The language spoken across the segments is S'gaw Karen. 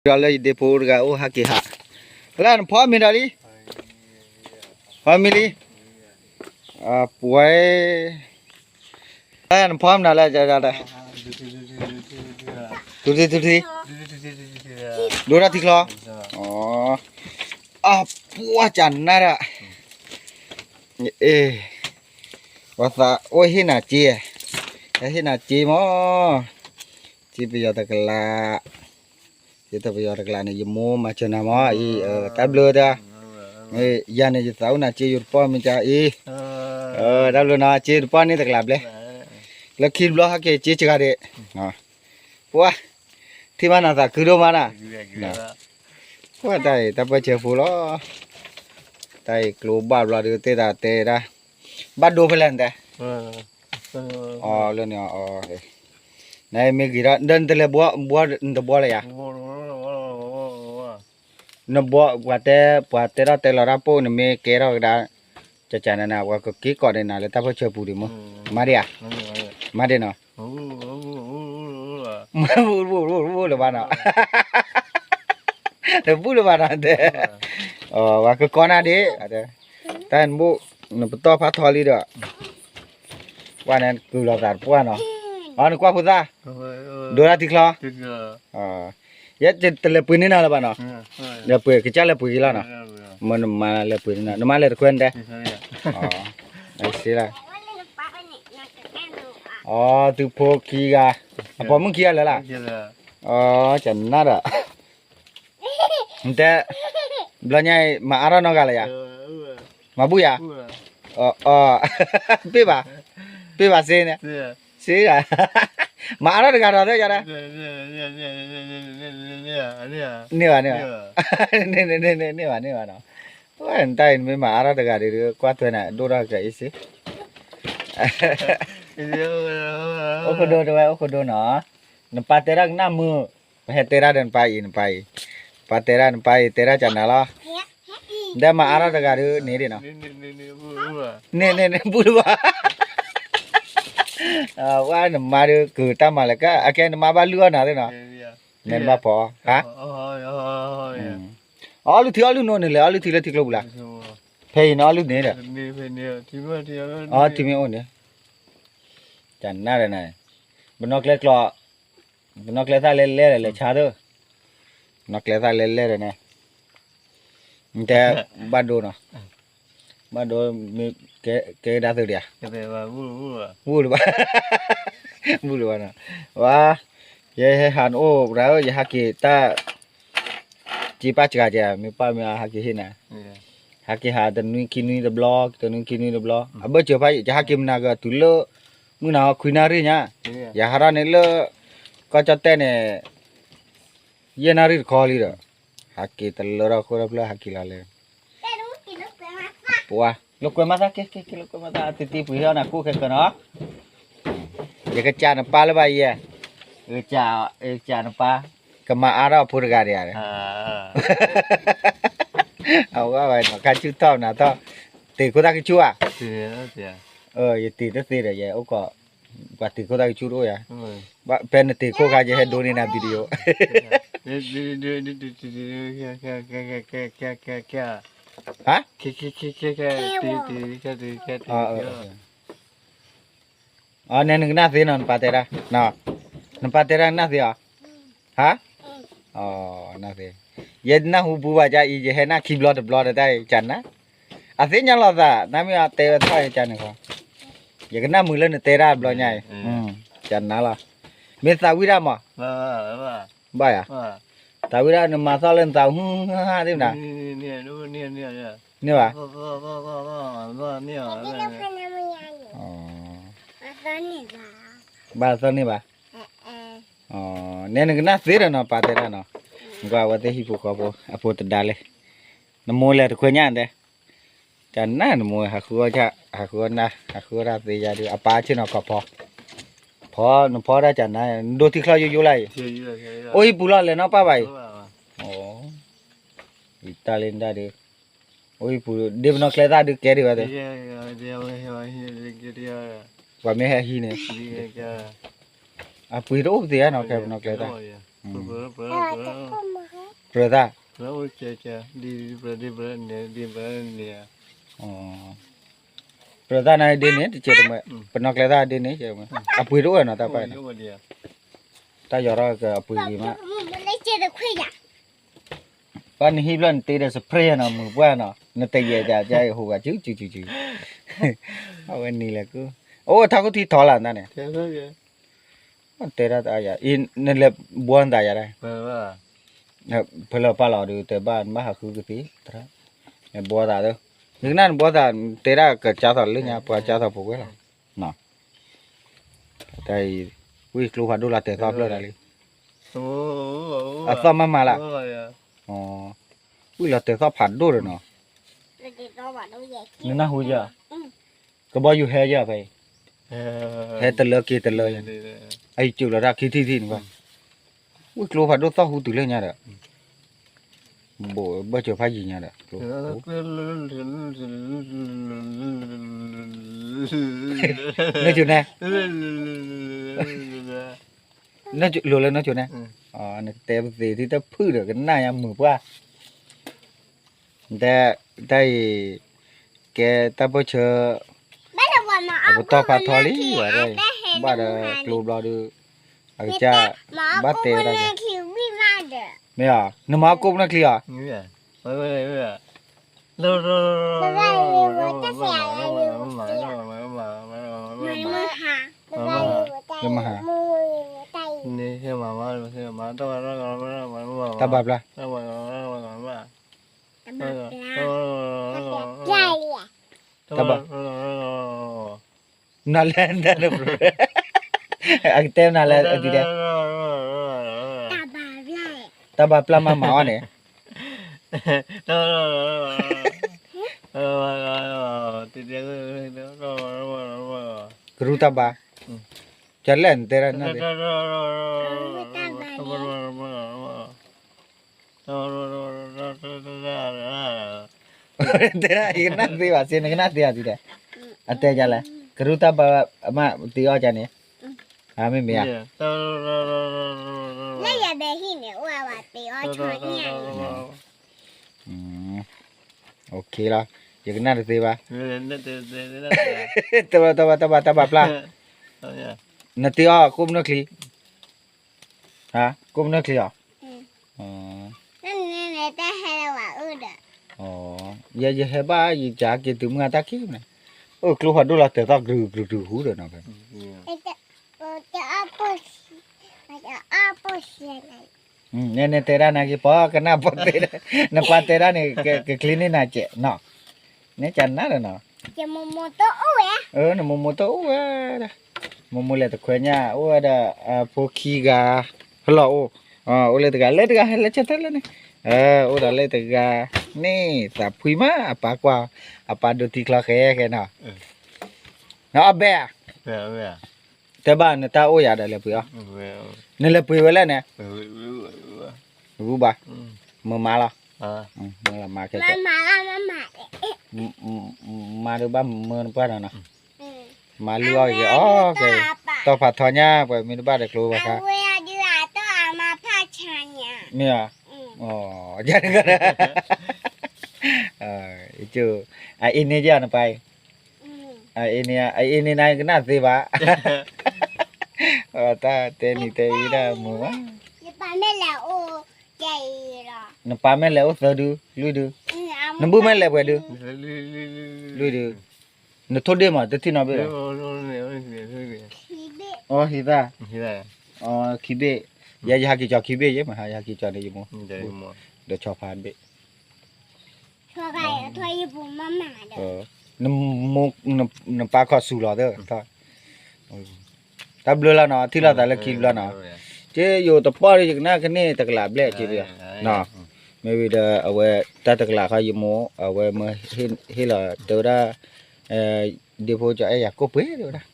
ဒီးလၢယဒ့ဖိတဂၤအိၣ်ဟးက့ၤဟး, လၢနဖီမ့ၤဒီးလံ, ဖီမ့ၤလံ, ပှဲၤ, လၢနဖီမ့ၤဒီးလၢ, ထူထံထူထံ, ဒိတၢ်ထံချီ, အပှၤကနၣ်ဒၣ်, အ့, ပှၤသးအိၣ်ဟ့ၣ်နၤစ့, ဟ့ၣ်နၤစ့မး, စ့ပယီၤတကလး စ့တပယီၤတကလးန့ၣ် ယမိၢ်မၤစၢၤနၤမးအံၤ, တၢ်ဘျုးတၢ်, ယၤန့ၣ် ယသးအိၣ်နၤစ့ယိၤတပီၢ်မ့ၢ်ကါအံၤ, တၢ်ဘျုးနီၤ စ့တပီၢ်န့ၣ်တကလးဘျဲၣ်, လၢခံတဘျီဟဲက့ၤစ့စှၤဒံး, ပှၤ, ထံၣ်မးနၤသးခုဒိၣ်မးနၤ, ပှၤတၢ်အံၤ တၢ်ပၢၢ်ဆၢဖိလီၤ, တၢ်အံၤကျိဘၣ်ဘျီဒုးသ့ၣ်သးတဲဒၣ်, ဘၣ်ဒိဖဲလဲၣ်နတဲ အီၤလၢန့ၣ်အီၤ, နမ့ၢ်ဂ့ၤထီၣ် ဒီးနတလဲၤဘှီ နတဘှီလၢယၤ, နဘှီ ပှၤတဲ ပှၤတဲထီၣ်တဲလီၤတၢ်ပိၢ် နမ့ၢ်ကဲထီၣ်ကဒါ, ကကနန ပှၤကက့ၤကိးန့ၢ်နၤလၢတၢ်ပၢၢ်ဆၢပူၤဒံးမ့ၢ်, မၤဒံးဧါ, မၤဒံးနီၤ, လၢဘၣ်နီၤ, တဘူၣ်လၢၤဘၣ်နီၤတဲ, ပှၤကကိးနၤဒံး, တၢ်နဘူၣ် နပတီၢ်ဖးထီလံဒီး, ပှၤန့ၣ်ကုၢ်လီၤသးတပှၢ်နီၤ, အီ နကွၢ်ဖိသၣ်, ဒိတၢ်ထံချီ, ယဲတလဲၤပှ့ၤန့ၢ်နၤလၢၤဘၣ်နီၤ, လဲၤပှ့ၤ ကစၢ်လဲၤပှ့ၤက့ၤလီၤနီၤ, မ့ၢ်နမါလဲၤပှ့ၤန့ၢ်နၤ နမါလဲၤတခွဲနတဲ, စ့လၢ, အီ သုဖိခံဂၤ, အပိာ်မုၣ်ခံဂၤလၢာ်လၢ်, အီ ကနၣ်ဒီး နတဲ, ဘျီညါအံၤ မၤအါထီၣ်နီတဂၤလၢယၤ, မၤဘူၣ်ယၤ, အီ, ပ့ၢ်ဘၣ်, ပ့ၢ်ဘၣ်စ့န့ၣ်, စ့ဂၤ, မၤအါထီၣ်တဂၤဒီးသ့ၣ်ယၤဒၣ်, န့ၢ်ဘၣ်, န့ၢ်ဘၣ်, န့ၢ်ဘၣ်, န့ၢ်ဘၣ်, န့ၢ်ဘၣ်နီၤ, နတၢ်အံၤနမ့ၢ်မၤအါထီၣ်တဂၤဒီး ကွၢ်ထွဲနၤ ဒိၣ်ထီၣ်က့ၤအ့ၣ်စ့ အိၣ်ခိၣ်ဒိတဲဝဲ အိၣ်ခိၣ်ဒိနီၤ, နပၢ်တဲဒၣ်ကနၣ်မုာ်, ပဟဲတဲဒၣ်ဒီးနပၢ်အံၤ နပၢ်အံၤ, ပၢ်တဲဒၣ်နပၢ်အံၤ တဲဒၣ်ကနၤလီၤ, ဒီးမၤအါထီၣ်တဂၤဒီးန့ၣ်ဒံးနီၤ, န့ၣ်န့ၣ်န့ၣ် ဘူၣ်လၢၤဘၣ်, ဝဲနမါဒီးကုၢ်တၢ်မၤလၢာ်ကါ အကဲနမါဘၣ်လုၢ်အီၣ်နၤသ့ၣ်နီၤ, နမါဖီ, အီၣ်လုၢ်ထံအီၣ်လုၢ်နိန့ၣ်လဲၤအီၣ်လုၢ်ထံလၢထံကျိပူၤလၢ်, ဖဲအံၤနအီၣ်လုၢ်န့ၣ်ဒီး, အီထံမ့ၢ်အိၣ်န့ၣ်, ကနၣ်ဒီးနၤ, ပနီၣ်ကျဲကျိး, ပနီၣ်ကျဲသၣ်လဲလဲဒီးလဲၤဆါသၢ, ပနီၣ်ကျဲသၣ်လဲလဲဒီးန့ၣ်, နတဲ, ဘၣ်ဒိနီၤ, ဘၣ်ဒိ, ကဲကဒါသုဒံးဧါ, ဘူၣ်လၢၤဘၣ်, ဘူၣ်လၢၤဘၣ်နီၤ, ဝါ, ယဟဲဟးနအိၣ်ရၤဧၢ ယဟးက့ၤတၢ် စ့ပၢ်စှၤကဲ, မ့ၢ်ပၢ်မ့ၢ်အဟးက့ၤဟ့ၣ်နၤ, ဟးက့ၤဟးတနွံခံနွံတဘျီ, တနွံခံနွံတဘျီ, အဘၢၣ်စၢၤဖးယံာ် ယဟးက့ၤမနၤကတုၤလၢ မုၢ်နၤခီခွံနၣ်ရံၣ်ညါ, ယဟးထီၣ်န့ၣ်လၢ ကီၢ်ကၠီၣ်တဲၣ်န့ၣ် ယဲၢ်နၣ်ရံၣ်တခီလံဒီး, ဟးက့ၤတလၢထီၣ်ဃိထီၣ်ဖျၢၣ်ဟးက့ၤလီၤလၢ ပှၤ, လိာ်ကွဲမၤသးက့ၤ က့ၤ က့ၤလိာ်ကွဲမၤသး တံၤတံၤပှ့ၤထီၣ်နၤကိၣ်ခဲကၢနီၤ, ယကစၢ်နပၢ်လၢဘၣ်ယဲ, ယကစၢ်နပၢ်, ကမၤအါထီၣ်အဖိတဂၤဒီးဧါ, အဝဲဝဲနီၤ ခါဆူၣ်ထီၣ်နၤထီၣ်, တ့ၢ်ခိၣ်သၣ်ကဆူၣ်ဧါ, ယတ့ၢ်တသ့ဒီးယဲအိၣ်ကီး, ပှၤတ့ၢ်ခိၣ်သၣ်ကဆူၣ်တအိၣ်ယၤ, ဖဲနတ့ၢ်ခိၣ်ခါယဟဲဒိးန့ၢ်နၤ video ဟါ, န့ၣ်နကနၣ်သ့နီၤ နပၢ်တဲဒၣ်, နပၢ်တဲဒၣ်နနၢ်သ့အီၤ, ဟါ, နၢ်သ့, ယဲနၢ်ဟူပူၤဘၣ်ကါအံၤ ယဟဲနၢ်ခံဘျီတဘျီဒီးတၢ်အံၤကနၣ်, အသ့ၣ်ညါလီၤသး နမ့ၢ်အတဲဝဲထီၣ်ယကနၣ်, ယကနၣ်မုာ်လၢနတဲဒၣ်ဘျီညါအံၤ, ကနၣ်လီၤ, မ့ၢ်သးဝံၣ်ဒၣ်မး ဘၣ်ယၤ, သးဝံၣ်ဒၣ်နမၤသီၣ်လၢနသးဟူဟါသ့ၣ်မနၤ, န့ၢ်ဘၣ်, ဘၣ်သီၣ်န့ၢ်ဘၣ်, နဲနကနၣ်သ့ဒီးနီၤ ပၢ်တဲဒၣ်နီၤ, နကွၢ်ဝဲသ့ၣ်ဟံၣ်ဖိဃီဖိ အဖိတဒါလဲၣ်, နမိၢ်လဲၤတခွဲညါတဲ, ကနၣ်နမိၢ် ဟးဃုအီၣ်, ဟးဃုအီၣ်နၢ် ဟးဃုအီၣ်တၢ်သ့ယါဒုး အပၢ်ဆ့ၣ်နီၤကီၢ်ဖီ, ဖီ နဖီတၢ်ကနၣ် နဒိထံချီယိယိလၢအံၤ, အိၣ်ဟံၣ်ပူၤလီၤလဲၤနီၢ်ပၢ်ဘၣ်အံၤ, အံၤတၢ်လၢနဒၣ်ဒုး, အိၣ်ဟံၣ်ပူၤ ဒ့ပနီၣ်ကျဲသၣ်ဒုးကဲဒံးဝဲသ့ၣ်, ပှၤမ့ၢ်ဟဲဟံးန့ၣ်, အပှ့ၤတအိၣ်ပသ့ၣ်ဧါနီၤ ဖဲပနီၣ်ကျဲသၣ်, ပြၢၤသၣ်, ပြၢၤသၣ်န့ၣ်ဒ်န့ၣ် တကဲးတမှဲ, ပနီၣ်ကျဲသၣ်ဒ်န့ၣ် အပှ့ၤတအိၣ်နီၤ တၢ်ပာ်, တၢ်ယီၤထီၣ်အပှ့ၤဂ့ၤမး, ပှၤနဟံၣ်ဖျၢၣ်နတ့ဒီး spray နီၤ မုာ်ပှၢ်နီၤ နတယဲၢ်ယၤဟူးဂၤစုစုစုစု, အဝဲနံၤလဲၤကူ, အိၣ်ထါခိၣ်ထံထီၣ်လၢနတၢ်န့ၣ်, တဲဒၣ်တအါယၤ အံၤနလဲၤဘှီနသးယၤဒၣ်, ဖဲလၢပာ်လီၤဒီး တဲဘၣ်နဘၣ်ဟးဃုကသ့, နဘှီသး, ယကနၣ်နဘှီသး တဲဒၣ်ကကၢ်သိးလၢညါ ပှၤကၢ်သိးဖိဝဲလီၤ, တၢ်အံၤ, ဝံၢ်ကျိဖးဒိၣ်လီၤတဲာ်သီၣ်ဖျၢၣ်တၢ်လံ, အသီၣ်မၤမၤလၢ်, ဝံၢ်လီၤတဲာ်သီၣ်ဖးဒိၣ်ဒီးနီၤ, နနၢ်ဟူယၤ, ကဘီယူၤဟဲယၤဖဲအံၤ, ဟဲတလၢက့ၤတလၢယၤ, အအံၤစၢၤလီၤတၢ်ခံထံၣ်ထံၣ်န့ၣ်ဘၣ်, ဝံၢ်ကျိဖးဒိၣ်သီၣ်ဟူတုၤလၢညါဒီး ဘၣ်စၢၤဖးယံၤညါဒီး, နကၠိနဲ, လိၤလၢနကၠိနဲ, နကတဲပသ့ၣ်ထံတဖုၣ်ဒီး ကနၣ်ညါမုာ်ပှၢ်, တၢ်အံၤ, ကဲတၢ်ပၢၢ်ဆၢ, အပတီၢ်ဖးထီလံ, ဘၣ်ဒီးကျိဘျီဒီး, အကစၢ်, ဘၣ်တဲဝဲဒၣ်, မ့ၢ်, နမၤကိၣ်ပနီၣ်ချံအီၤ, လၢမဟါ, တၢ်ဘၣ်ပျၢ်, တၢ်ဘၣ်, နလဲၤ, အကတဲနၤလဲၤဒ်လဲၣ်, တၢ်ဘၣ်ပျၢ်မၤမၤအီၤန့ၣ်, ကရူၢ်တၢ်ဘါ, ကလဲၣ်နတဲဒၣ်, တဲဒၣ် ယကနၣ်သ့ဘၣ်စ့ နကနၣ်သ့ဘၣ်ဒ်လဲၣ်, အတဲဒ်လဲၣ်, ကရူၢ်တၢ်ဘါ, အမ့ၢ်သ့အီၣ်ကန့ၣ်, မ့မ့ၢ်ဧါ, လၢယဘဲဟံၣ်န့ၣ်အိၣ်ဝဲပ့ၤအီၣ်ဆီညၣ်လံ, လီၤ, ယကနၣ်တသ့ဘၣ်, တၢ်ဘၣ်, တၢ်ဘၣ်, တၢ်ဘၣ်ပျၢ်, နတ့အီၣ်ကိၣ်ပနီၣ်ချံ, ကိၣ်ပနီၣ်ချံအီၤ, ယဲယဟဲဘၣ် ယကဟဲက့ၤတုၤမုၢ်အတၢ်ခံမနုၤ, အိၣ်ကျိဖးဒိၣ်လီၤတဲာ်သီၣ်ကြုာ်ကြုာ်ကြုာ်ဟူဒီးနီၤဖဲ, နဲနဲတဲဒၣ်နာ်က့ၤ ပှၤကနၣ်ပှၤတဲဒၣ်, နပှၤတဲဒၣ်န့ၣ် ကချ့န့ၢ်နၤစဲးနီၤ, နဲကနၣ်ဒီးနီၤ, နမိၢ်မိၢ်တအိၣ်ဝဲဒၣ်, မိၢ်မိၢ်လဲၤတခွဲညၣ် အိၣ်ဝဲဒီး, ဖိခံဂၤ, ဖလီၤအိၣ်, အိၣ်လၢတဂၤ လၢတဂၤဟဲလၢဆၢထၢၣ်လၢန့ၣ်, အိၣ်ဒီးလၢတဂၤ, န့ၣ်သးဖှံမး အပၢ်ကွၢ်, အပၢ်ဒိးသံချီဃဲဃဲနီၤ, နအီၣ်ဘဲဧါ, တဲဘၣ်နတၢ်အိၣ်ယၤဒီးလဲၤပှ့ၤအီၣ်, နလဲၤပှ့ၤဝဲလဲၣ်န့ၣ်, ဝူဘၣ်, မၤမၤလီၤ, မၤလီၤမၤခဲ, မၤဒုးဘၣ်မၢနပှၢ်နီၤနီၤ, မၤလုၢ်အီၣ်က့ၤအီၣ်က့ၤ, တီၢ်ဖးထီညါ ပှၤမ့ၢ်တဘၣ်ဒီးကျိဘၣ်ခါ, မ့ၢ်ဧါ, အ, အအ့န့ၣ်ယၤနပၢ်အံၤ, အအ့န့ၣ်, အအ့န့ၣ်နကနၣ်သ့ဘၣ်, တၢ်တဲနံၤတဲအံၤဒၣ်မုာ်ဘၣ်, နပၢ်မ့ၢ်လဲၤအိၣ်သၢဒု, လွံၢ်ဒု, နဘုၣ်မ့ၢ်လဲၤပှဲၤဒု, လွံၢ်ဒု, နထိၣ်ဒ့ၣ်မး တထံၣ်နီတဘ့ၣ်လီၤ, အဟံသၣ်, ခံဘ့ၣ်, ယဲယဟးက့ၤကၠီခံဘ့ၣ်ယဲမး ယဟးက့ၤကၠီန့ၣ်ယမိၢ်, ဒီးဆီဖါဘ့ၣ် နပၢ်ခီၣ်ဆူၣ်လီၤသၢ, တၢ်ဘျုးလီၤနီၤ ထံၣ်လိာ်သးလၢခံတဘျီနီၤ, က့ယိၤတပီၢ်ဒီး ယကနၣ်ကန့ၢ်တကလးဘျဲၣ်က့, မ့ၢ်ဝံၤဒီး အဝဲတၢ်တကလးခီယမိၢ် အဝဲမၢဟ့ၣ်လီၤတဲဝဲဒၣ်, ဒ့ဖိကၠီအဲၣ်ယၤကိၣ်ပှ့ၤတဲဝဲဒၣ်,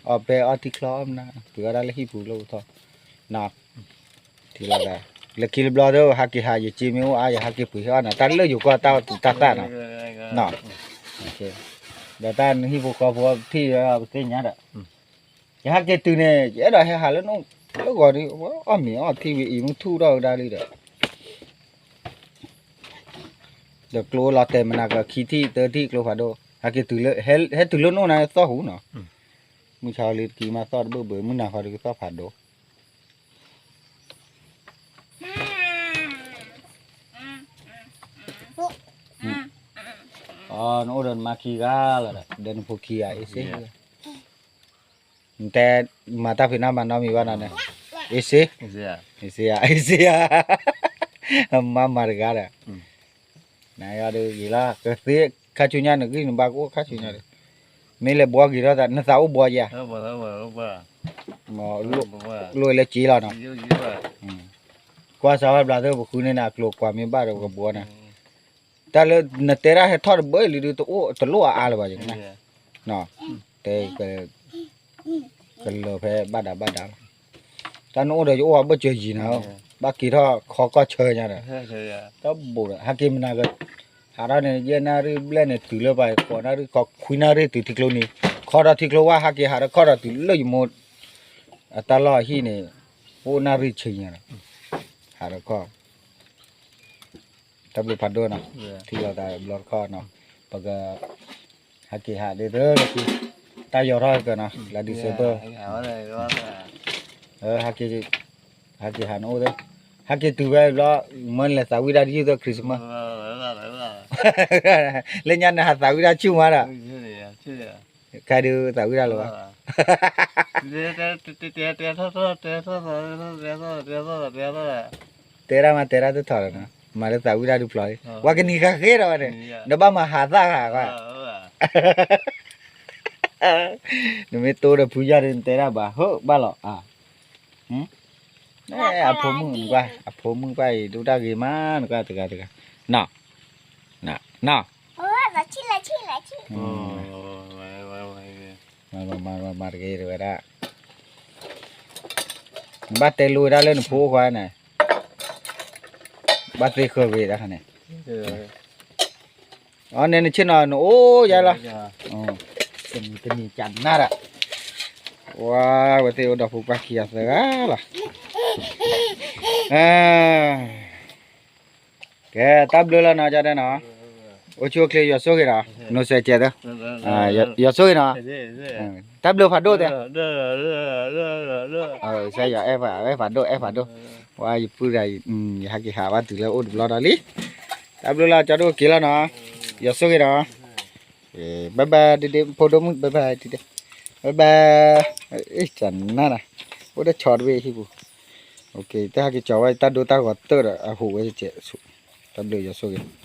အီၣ်ပဲအီၣ်ထံချီအီၣ်မနုၤ ပှ့ၤအီၣ်ဒၣ်လၢဟံၣ်ပူၤလၢပထီၣ် ထံၣ်လိာ်သး, လၢခံတဘျီဒီး ဟးက့ၤဟး ယစ့မ့ၢ်အိၣ်အါ ယဟးက့ၤပှ့ၤဟ့ၣ်အီၣ်နၤ တၢ်လၢယိၤကီၢ်တၢ်သူၣ်တၢ်သၣ်နီၤ, ဒီးတၢ်နဟံၣ်ဖိဃီဖိထံၣ်ဒီး ပသ့ၣ်ညါဒီး, ယဟးက့ၤတုၤန့ၣ် ယအဲၣ်ဒိးဟဲဟးလၢနအိၣ်လၢဂီၤဒီး အီၣ်မ့ၤအီၣ်ထံဝံၤအံၤမုၢ်ထူၣ်ထီၣ်ဝဲဒၣ်လံဒီး, ဒီးကျိလီၤတဲာ်မနၤကခံထံၣ်သၢထံၣ်ကျိဖးဒိၣ်, ဟဲက့ၤတုၤလၢ, ဟဲတုၤလၢနအိၣ်နၤသီၣ်ဟူနီၤ, မုၢ်ဆါလံတကံမးသီၣ်တဘၣ်ဘၣ် မုၢ်နၤဃီတကသီၣ်ဖးဒိၣ် နအိၣ်ဒီးနမါခံဂၤလီၤဒီး ဒီးနဖိခံဂၤအ့ၣ်စ့, နတဲမၤတၢ်ဖံးနၢ်မၤနီတမံၤဘၣ်နၤန့ၣ်, အ့ၣ်စ့, အ့ၣ်စ့ဧါ, အ့ၣ်စ့ဧါ, မါမၤတဂၤဒီး နယၤဒုးဂ့ၤလီၤ ကသ့ခါဆူညါနဂံၢ်နဘါကအိၣ်ခါဆူညါဒီး, မ့ၢ်လဲၤဘှီက့ၤထီၣ်သး နသးအိၣ်ဘှီယၤ, လိၣ်လၢက့လီၤနီၤ, ကွၢ်စးဝဲဘျးသ့ၣ်ပဃုန့ၢ်နၤအကျိၤကွၢ်မ့ၢ်ဘၣ်ဒီးပကဘှီနၤ, တၢ်လၢနတဲဒၣ်ဟဲထီၣ်တဘၣ်လံဒုးတအိၣ်တလိၣ်အါအါလၢၤဘၣ်ယကနၣ်, တဲ ကလၢၤဖဲဘၣ်ဒးဘၣ်ဒးလီၤ, တၢ်နအိၣ်ဒီးယအိၣ်အဘၢၣ်စၢၤယံၤနၤ, ဘၣ်က့ၤထီၣ်ခီကီၢ်ဆၢညါဒီး, တၢ်ဘိးဒီး ဟဲက့ၤမနၤက, ဟးထီၣ်န့ၣ် ယဲၢ်နၣ်ရံၣ်ဘျဲၣ်န့ၣ် တုၤလၢပှၤကိးနၣ်ရံၣ်ခီခွံနၣ်ရံၣ်တုၤထံကျိနံၤ, ခီဒီးထံကျိဝၢ် ဟဲက့ၤဟးထီၣ်ခီဒီးတုၤလၢယမိၢ် အတၢ်လီၢ်အဟံၣ်န့ၣ်, အိၣ်နၣ်ရံၣ်ဆံညါဒီး, ဟးထီၣ်ခီ တၢ်ဘျုးဖးဒိၣ်နီၤ, ထံၣ်လိာ်သးဘျီတခီနီၤ, ပက ဟဲက့ၤဟးဒ်သိးလၢခံ, တၢ်ယီၤထီၣ်ကနီၤ လါ December, ဟဲက့ၤဟးနအိၣ်သ့, ဟဲက့ၤတုၤဝဲဘျီ, မ့ၢ်လဲၤသးဝံၣ်ဒၣ်တယုၢ်သ့ Christmas, လၢညါနဟးသးဝံၣ်ဒၣ်ဆူၣ်မးဒီး, ခါဒုးသးဝံၣ်ဒၣ်လၢၤဘၣ် တဲဒၣ်မးတဲဒၣ်တထီၣ်ဒီးနီၤ, မၤလၢသးဝံၣ်ဒၣ်ဒုးဖျိးလံ, ပှၤကနံၤဃာ်ဃ့ဒီးဝဲန့ၣ်, နဘၣ်မၤဟးသၣ်ဃာ်ကွၢ်, နမ့ၢ်တိဒီးဖုယီၢ်ဒီးနတဲဒၣ်ဘၣ် ဟၢဘၣ်လီၤအါ, အဖိမုၣ်နကွၢ် အဖိမုၣ်ကွၢ်အံၤ ဒိၣ်တၢ်ဂ့ၤမး နကွၢ်တဂၤတဂၤ, နီၤ, နီၤ, မၤတဂ့ၤတဝဲဒၣ်, နဘၣ်တဲလိဝဲဒၣ်လၢနဖိအိၣ်ခွါန့ၣ်, ဘၣ်သ့ဃၢၤဂ့ၤတၢ်ခါန့ၣ်, အန့ၣ်နဆ့ၣ်နီၤ နအိၣ်ယါလီၤ, တနံၤကနံၤကနၣ်ဒၣ်, ဝါ ဝဲသ့ၣ်အိၣ်ဒီးဖိပၢ်ခံဂၤသၢဂၤလီၤ, ကဲ တၢ်ဘျုးလီၤနီၤ ကၢ်တဲနီၤ, အိၣ်ဆူၣ်အိၣ်ချ့ယွၤဆိၣ်ဂ့ၤနီၤ, နိစဲးကဲးသၢ, ယွၤဆိၣ်ဂ့ၤနီၤ, တၢ်ဘျုးဖးဒိၣ်တဲ, အဲၣ်ဖးဒိၣ် အဲၣ်ဖးဒိၣ်, ဝါ ယပုၢ်တဂၤအံၤ ယဟဲက့ၤဟးဘၣ်တုၤလၢအိၣ်တဘျီဒီးလံ, တၢ်ဘျုးလီၤ ကၠီဒိၣ်က့ၤလီၤနီၤ, ယွၤဆိၣ်ဂ့ၤနီၤ, ဘၣ်ဘၣ်ဒ့ဒ့ ဖိဒိၣ်မုၣ် ဘၣ်ဘၣ်ဒ့ဒ့, ဘၣ်ဘၣ်, ကနၣ်နီၤ, အိၣ်တဆီတဘ့ၣ်ဟံၣ်ပူၤ, တဟဲက့ၤကၠီၤဝဲ တၢ်ဒိတၢ်ဂီၤတၢၢ်ဒီးအဟူးဝဲကဲး, တၢ်ဘျုးယွၤဆိၣ်ဂ့ၤ